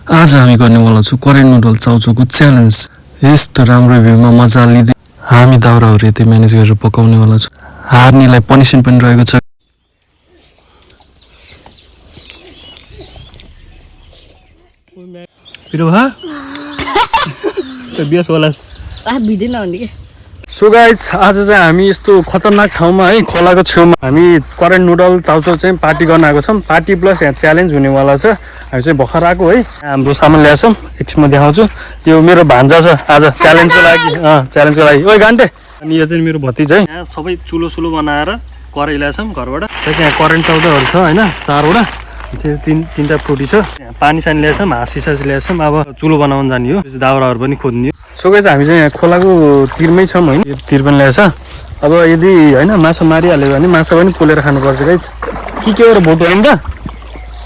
आज हामी गर्नेवाला छु करेन्ट नुडल चाउचाउको च्यालेन्ज। यस्तो राम्रो भ्यूमा मजा लिँदै हामी दाउराहरू यतै म्यानेज गरेर पकाउनेवाला छु। हार्नेलाई पनिसमेन्ट पनि रहेको छ। सो गाइज आज चाहिँ हामी यस्तो खतरनाक ठाउँमा है खोलाको छेउमा हामी करेन्ट नुडल चाउचाउ चाहिँ पार्टी गर्न आएको छौँ। पार्टी प्लस यहाँ च्यालेन्ज हुनेवाला छ। हामी चाहिँ भर्खर आएको है, हाम्रो सामान ल्याएको छौँ। एकछिनमा देखाउँछु। यो मेरो भान्जा छ आज च्यालेन्जको लागि ओइ गान्टे। अनि यो चाहिँ मेरो भतिजा है। यहाँ सबै चुलो सुलो बनाएर कराई ल्याएको छौँ घरबाट। त्यहाँ करेन्ट चाउचाउहरू छ होइन, 4वटा तीनटा फ्रुटी छ। पानी सानी ल्याएको छौँ, हाँस सिसा ल्याएको छौँ। अब चुलो बनाउनु जाने हो, दाउराहरू पनि खोज्ने हो। सो गाइस हामी चाहिँ यहाँ खोलाको तिरमै छौँ होइन, तिर पनि ल्याएको छ। अब यदि होइन माछा मारिहाल्यो भने माछा पनि पोलेर खानुपर्छ गाइस। के हो र भोट होइन त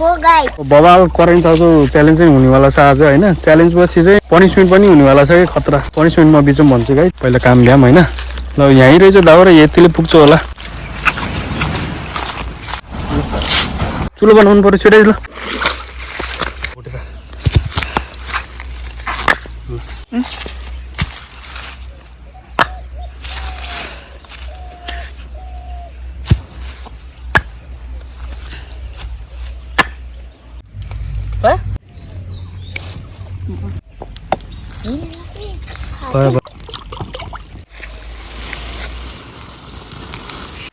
बबाल करेन्ट चाउचाउ च्यालेन्ज चाहिँ हुनेवाला छ आज होइन। च्यालेन्ज पछि चाहिँ पनिसमेन्ट पनि हुनेवाला छ कि खतरा। पनिसमेन्टमा बिचमा भन्छु गाइस, पहिला काम ल्याऊँ होइन। ल यहीँ रहेछ दाउरा, यतिले पुग्छ होला। चुलो बनाउनु पर्यो छिटै ल।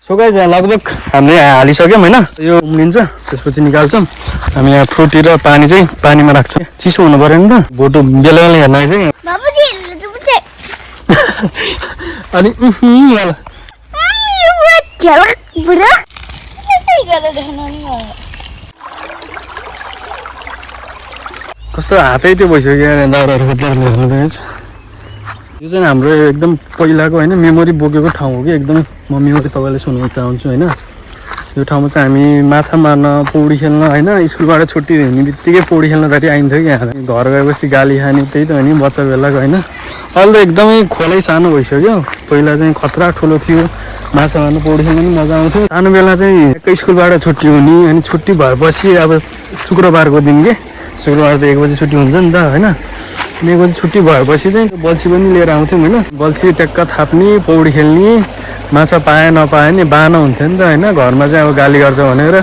सो गाइस यहाँ लगभग हामीले हालिसक्यौँ होइन। यो उम्लिन्छ त्यसपछि निकाल्छौँ। हामी यहाँ फ्रुटी र पानी चाहिँ पानीमा राख्छौँ। चिसो हुनु पऱ्यो नि त, भोटो बेला बेला हेर्न चाहिँ अनि कस्तो हातै त्यो भइसक्यो दाउराहरू खोज्दा। यो चाहिँ हाम्रो एकदम पहिलाको होइन मेमोरी बोकेको ठाउँ हो कि एकदमै। म मेमोरी तपाईँले सुन्न चाहन्छु होइन। यो ठाउँमा चाहिँ हामी माछा मार्न, पौडी खेल्न होइन, स्कुलबाट छुट्टी हुने बित्तिकै पौडी खेल्न धरि आइन्थ्यो कि यहाँ। घर गएपछि गाली खाने त्यही त हो नि बच्चा बेलाको होइन। अहिले त एकदमै खोलै सानो भइसक्यो। पहिला चाहिँ खतरा ठुलो थियो, माछा मार्नु पौडी खेल्नु पनि मजा आउँथ्यो। सानो बेला चाहिँ स्कुलबाट छुट्टी हुने अनि छुट्टी भएपछि अब शुक्रबारको दिन के, शुक्रबार त 1 बजी छुट्टी हुन्छ नि त होइन। 1 बजी छुट्टी भएपछि चाहिँ बल्छी पनि लिएर आउँथ्यौँ होइन। बल्छी ट्याक्क थाप्ने, पौडी खेल्ने, माछा पाए नपाए नि बाना हुन्थ्यो नि त होइन। घरमा चाहिँ अब गाली गर्छ भनेर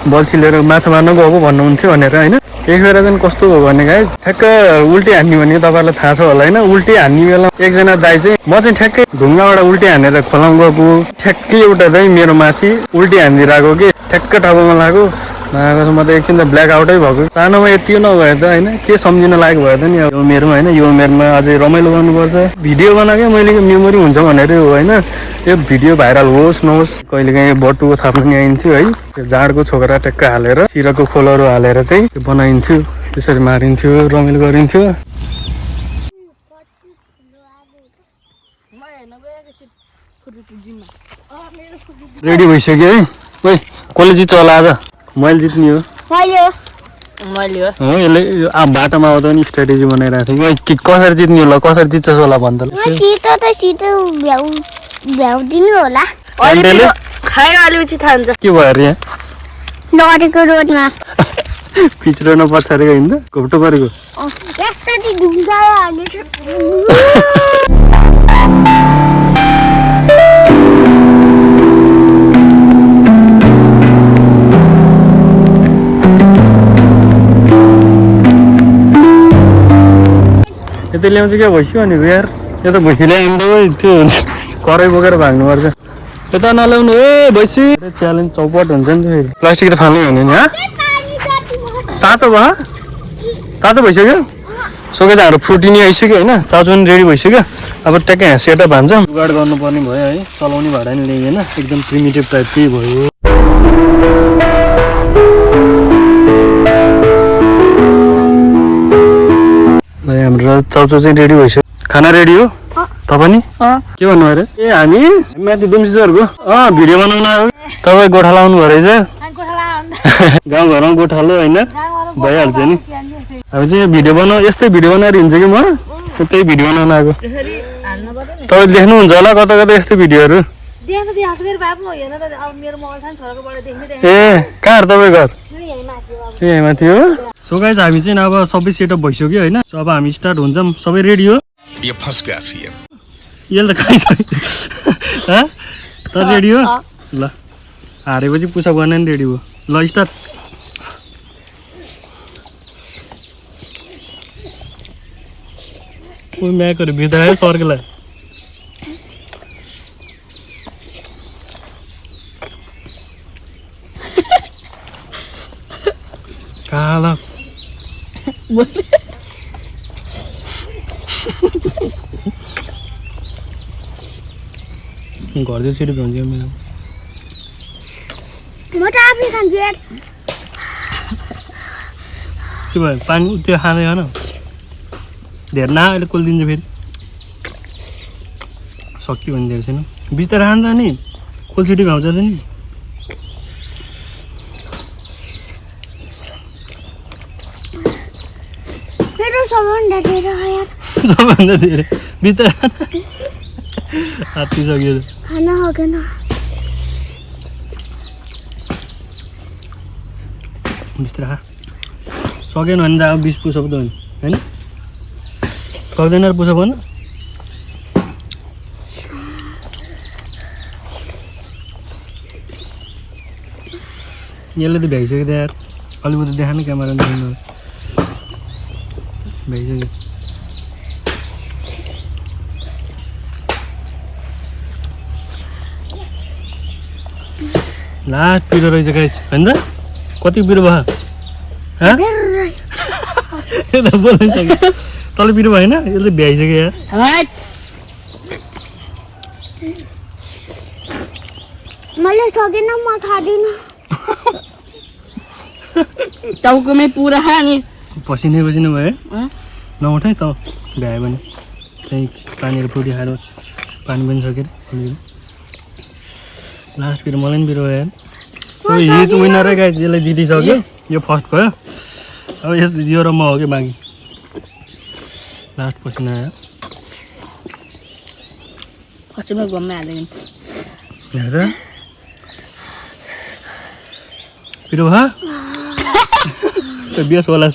बल्छी लिएर माछा मार्न गएको भन्नुहुन्थ्यो भनेर होइन। एक बेला चाहिँ कस्तो हो भने गाइस, ठ्याक्क उल्टी हान्ने भने तपाईँलाई थाहा छ होला होइन। उल्टी हान्ने बेला एकजना दाइ चाहिँ म चाहिँ ठ्याक्कै ढुङ्गाबाट उल्टी हानेर खोलाउँ गएको, ठ्याक्कै एउटा दाइ मेरो माथि उल्टी हानिदिरहेको कि ठ्याक्क टाउकोमा लाग्यो। म त एकछिन त ब्ल्याक आउटै भएको। सानोमा यति नभए त होइन के सम्झिन लायक भयो त नि। यो उमेरमा होइन, यो उमेरमा अझै रमाइलो गर्नुपर्छ। भिडियो बनाएकै मैले मेमोरी हुन्छ भनेर हो होइन। यो भिडियो भाइरल होस् नहोस् कहिलेकाहीँ बटुको थाप्नु नि आइन्थ्यो है। त्यो जाँडको छोकरा ट्याक्क हालेर सिरको खोलहरू हालेर चाहिँ त्यो बनाइन्थ्यो, त्यसरी मारिन्थ्यो, रमाइलो गरिन्थ्यो। रेडी भइसक्यो है। ओइ कसले जित्छ होला आज? मैले जित्ने हो। यसले बाटोमा आउँदा पनि स्ट्राटेजी बनाइरहेको थियो कि कसरी जित्ने होला, कसरी जित्छ होला भन्छ। के भयो अरे यहाँ पिछ्रो नपछारेको होइन त, घोप्टो परेको। यता ल्याउँछ क्या भैँसी भनेको यार। यो त भैँसी ल्याउनु त त्यो कराई बोकेर भाग्नुपर्छ। यता नल्याउनु ए भैँसी। च्यालेन्ज चौपट हुन्छ नि त। प्लास्टिक त फाल्नु भने नि तातो भयो, तातो भइसक्यो। सो चाहिँ हाम्रो फ्रुटी नि आइसक्यो होइन, चाउचाउ पनि रेडी भइसक्यो। अब ट्याक्कै यहाँ सेटअप हान्छौँ। जुगाड गर्नुपर्ने भयो है, चलाउने भाडा नि ल्याइएन, एकदम प्रिमिटिभ टाइप त्यही भयो। हाम्रो चाउचाउ चाहिँ रेडी भइसक्यो। खाना रेडी हो? तपाईँ नि के भन्नु अरे? ए हामी माथि दुम्सीहरूको भिडियो बनाउन आयो। तपाईँ गोठाला आउनु भयो रहेछ। गाउँघरमा गोठालो होइन भइहाल्छ नि। हामी चाहिँ भिडियो बनाउ, यस्तै भिडियो बनाएर हिँड्छ कि म, त्यही भिडियो बनाउन आएको। तपाईँ देख्नुहुन्छ होला कता कता यस्तो भिडियोहरू। ए कहाँ तपाईँ घर? यहीँ माथि हो। सो गाइज हामी चाहिँ अब सबै सेटअप भइसक्यो होइन सो अब हामी स्टार्ट हुन्छौँ सबै रेडी हो यसले त खाइसक्यो त रेडी हो ल हारेपछि पुसअप गर्न नि रेडी हो ल स्टार्ट म्याकहरू भित्र आयो सर्केलाई काला घरदै छिटो भन्छ मेरो म त आफै खान्छु यार के भयो पानी त्यो खाँदै खान धेरै न अहिले कसले दिन्छ फेरि सक्यो भने धेरै छैन बिस्तारै खान्छ नि कसले छिटो भ्याउँछ नि सबभन्दा धेरै बिस्तारै हात्तिसक्यो खाना सकेन बिस्तारै खा सकेन भने त अब 20 पुसअप त होइन सक्दैन पुसअप गर्न यसले त भ्याइसक्यो त यार अलिकति देखानु क्यामेरा भ्याइसक्यो लास्ट पिरो रहेछ गाइस होइन त कति पिरो भयो बोल्नु सक्यो तल पिरो भएन यसले भ्याइसक्यो यार मैले सकेन म खादिनँ टाउकोमै पुरा नि पसिनै भयो नउठ है त भ्यायो भने त्यहीँ पानीहरू फ्रुटी खाएर पानी पनि सकेर लास्ट पिरो मलाई पनि पिरो भयो यार सो हिज विनरै गाइस यसलाई जितिसक्यो यो फर्स्ट भयो अब यस जियो र म हो कि बाँकी लास्ट पसिना आयो फर्स्टमा घुम्मै हाल्दैन हेर पिरो भयो बिस होला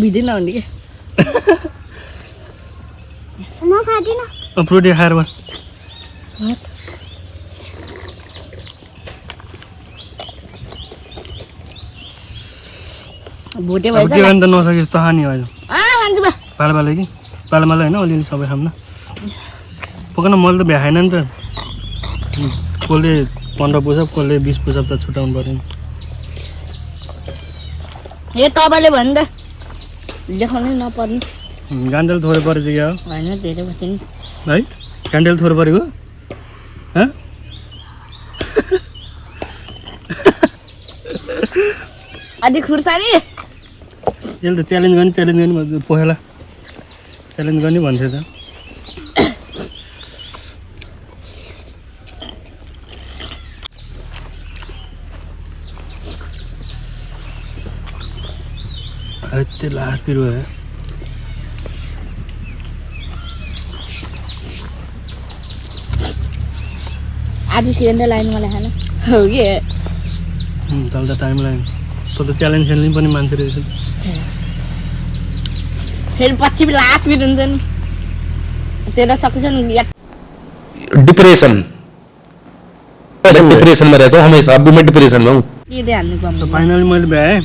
भिडिन हुने कि म खादिनँ फ्रुटी खाएर बस भोटे अब भयो के गर्नु त नसके जस्तो खाने हो खान्छु बा पालापाला कि पालामाला होइन अलिअलि सबै खाऊँ न पकाउन मैले त भ्याएन नि त कसले 15 पुसअप कसले 20 पुसअप त छुटाउनु पऱ्यो नि ए तपाईँले भन्नु त देखाउनै नपर्ने गान्डेल थोरै परेछ क्या हो होइन धेरै बस्यो नि है गान्डेल थोरै परेको अझै खुर्सानी यसले त च्यालेन्ज गर्ने पहिला च्यालेन्ज गर्ने भन्थ्यो त त्यो लास्ट पिरो है आधी सेकेन्ड लाइन मलाई खान हो कि तल त टाइम लाग्यो तँ त च्यालेन्ज खेल्ने पनि मान्छे रहेछ फेरि पछि लास्ट पिरो हुन्छ नि त्यसलाई सकेछ नि डिप्रेशन में रहता हूँ हमेशा अभी मैं डिप्रेशन में हूँ के दे हाल्नु सो गम्नु फाइनली मैले भ्याएँ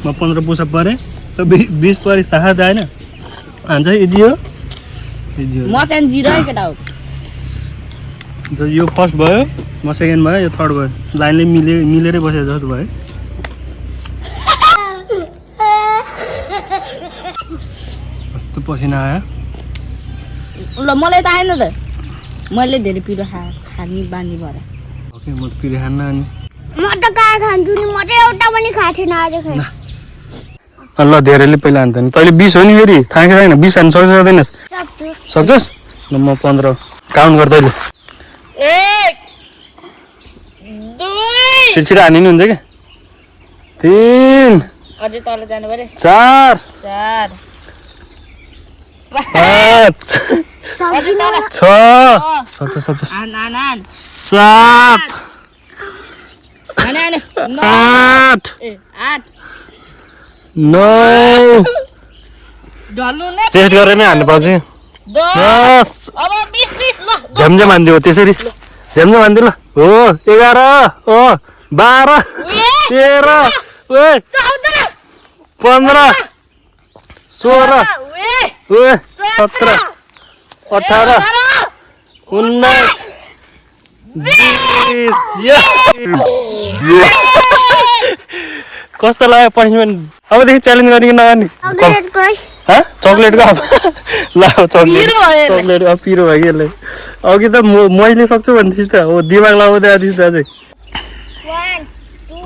म 15 पुसअप परेँ त 20 परेँ थाहा त होइन हान्छ इजी हो म चाहिँ जिरो है केटा हो त यो फर्स्ट भयो म सेकेन्ड भयो यो थर्ड भयो लाइनले मिलेरै बसेको जस्तो भयो कस्तो पसिना आयो ल मलाई त आएन त मैले धेरै पिरो खाने बानी भएर ओके म त पिरो खान्न अनि म त कहाँ खान्छु नि म त एउटा पनि खाएको थिएन आज खाएँ ल धेरैले पहिला हान्छ नि तैँले 20 हो नि फेरि थाहा छैन 20 हान्नु सक्छ सक्दैनस् सक्छस् ल म 15 काउन्ट गर्दैले 1 2 छिटो हानी नि हुन्छ क्या 3 अझै तल जानु पर्यो 4 4 5 अझै तल 6 सक्छ आन 7 आने 8 ए 8 नो ढल्नु नै टेस्ट गरेर नै हान्नु पर्छ 10 अब 20 ल झ्यामझ्याम हान्दियो त्यसरी झ्यामझ्याम हान्दियो ल हो 11 हो 12 13 ओए 14 15 16 ओए 17 18 19 20 कस्तो लाग्यो पनिसमेन्ट अबदेखि च्यालेन्ज गर्ने कि नगर्ने चक्लेटको अब ल चक्लेट अब पिरो भयो कि यसलाई अघि त मैले सक्छु भन्दैछ त हो दिमाग लगाउँदै आदिस त अझै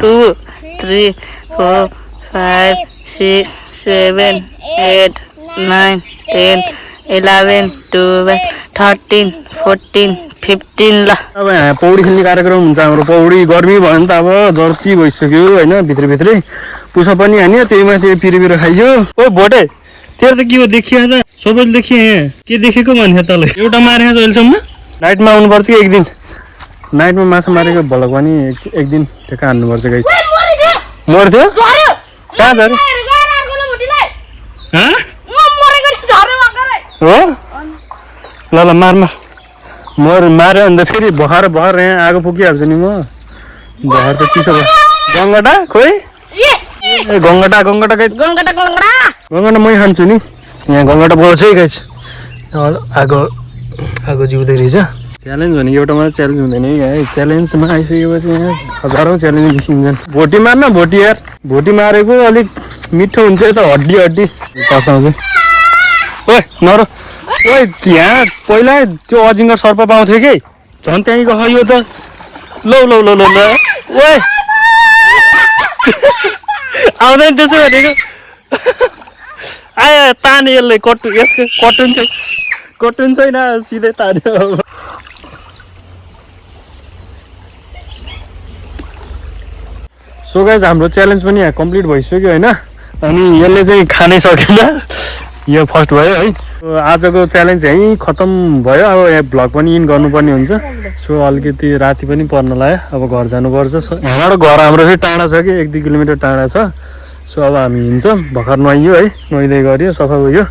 2 3 4 5 6 7 8 9 10 11 12 13 14 15 ल अब यहाँ पौडी खेल्ने कार्यक्रम हुन्छ हाम्रो पौडी गर्मी भयो भने त अब जर्ती भइसक्यो होइन भित्रै पुसा पनि हान्यो त्यही माथि पिरो खाइयो ओ भोटे तेरो त के हो देखियो त सबैले देखियो यहाँ के देखेको भन्यो तँलाई एउटा मारे अहिलेसम्म नाइटमा आउनुपर्छ कि एक दिन नाइटमा माछा मारेको भलक पनि एक दिन टेका हान्नुपर्छ गाइस मर्थ्यो कहाँ झऱ्यो हो ल मार माऱ्यो अन्त फेरि भर्खर यहाँ आगो फुकिहाल्छ नि म भर्खर त चिसो भयो गङ्गटा खोइ ए गङ्गटा मै खान्छु नि यहाँ गङ्गटा बोल्छ है गाइस आगो जिउँदै रहेछ च्यालेन्ज भनेको एउटा मात्रै च्यालेन्ज हुँदैन है च्यालेन्जमा आइसकेपछि यहाँ हजारौँ च्यालेन्ज निस्किन्छन् भोटी मार्न भोटी यार भोटी मारेको अलिक मिठो हुन्छ त हड्डी तर्साउँछ ओए नर ओए त्यहाँ पहिला त्यो अजिङ्गर सर्प पाउँथ्यो कि झन् त्यहीँ गयो यो त ल ओए आउँदैन त्यसो भनेको आयो ताने यसले यसको कटुन छैन सिधै तान्यो सो गाइस हाम्रो च्यालेन्ज पनि यहाँ कम्प्लिट भइसक्यो होइन अनि यसले चाहिँ खानै सकेन यो फर्स्ट भयो है आजको च्यालेन्ज यहीँ खतम भयो अब यहाँ भ्लग पनि इन गर्नुपर्ने हुन्छ सो अलिकति राति पनि पर्न लाग्यो अब घर जानुपर्छ यहाँबाट घर हाम्रो फेरि टाढा छ कि 1-2 किलोमिटर टाढा छ सो अब हामी हिँड्छौँ भर्खर नुहाइयो है नुहाइँदै गऱ्यो सफा गयो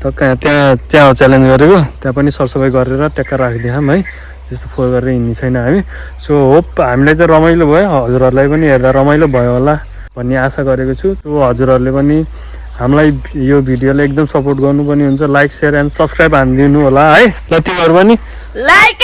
त्यहाँ च्यालेन्ज गरेको त्यहाँ पनि सरसफाइ गरेर ट्याक्का राखिदियौँ है त्यस्तो फोहोर गरेर हिँड्ने छैन हामी सो होप हामीलाई चाहिँ रमाइलो भयो हजुरहरूलाई पनि हेर्दा रमाइलो भयो होला भन्ने आशा गरेको छु सो हजुरहरूले पनि हामीलाई यो भिडियोलाई एकदम सपोर्ट गर्नुपर्ने हुन्छ लाइक सेयर एन्ड सब्सक्राइब हानिदिनु होला है ल तिमीहरू पनि लाइक